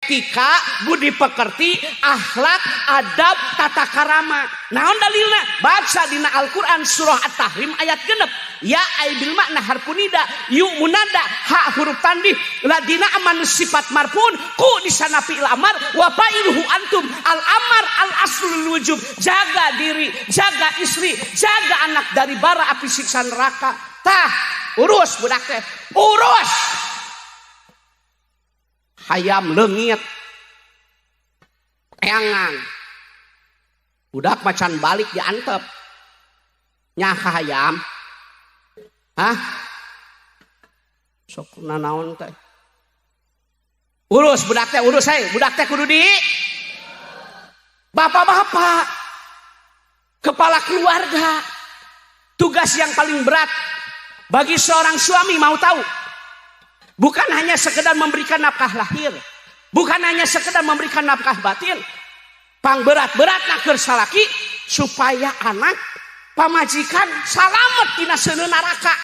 Etika, budi pekerti, akhlak, adab, tata karama. Naon dalilna? Baca dina Al-Qur'an surah At-Tahrim ayat 6. Ya ai bil makna harfu nida, yu munada, ha huruf tanbih, ladina amanu sifat marfuun, ku disana fi'il amar, wa fa'iluhu antum, al amar al aslul wujub. Jaga diri, jaga istri, jaga anak dari bara api siksa neraka. Tah, urus budak teh, urus. Hayam leungit. Eangan. Budak macan balik diantep. Nyaha hayam. Hah? Sok nanaon teh. Urus budak teh, urus hei, budak teh kudu di bapak-bapak, kepala keluarga. Tugas yang paling berat bagi seorang suami, mau tahu? Bukan hanya sekedar memberikan nafkah lahir, bukan hanya sekedar memberikan nafkah batin. Pang berat-berat nak salaki supaya anak pamajikan salamet tina seuneu neraka.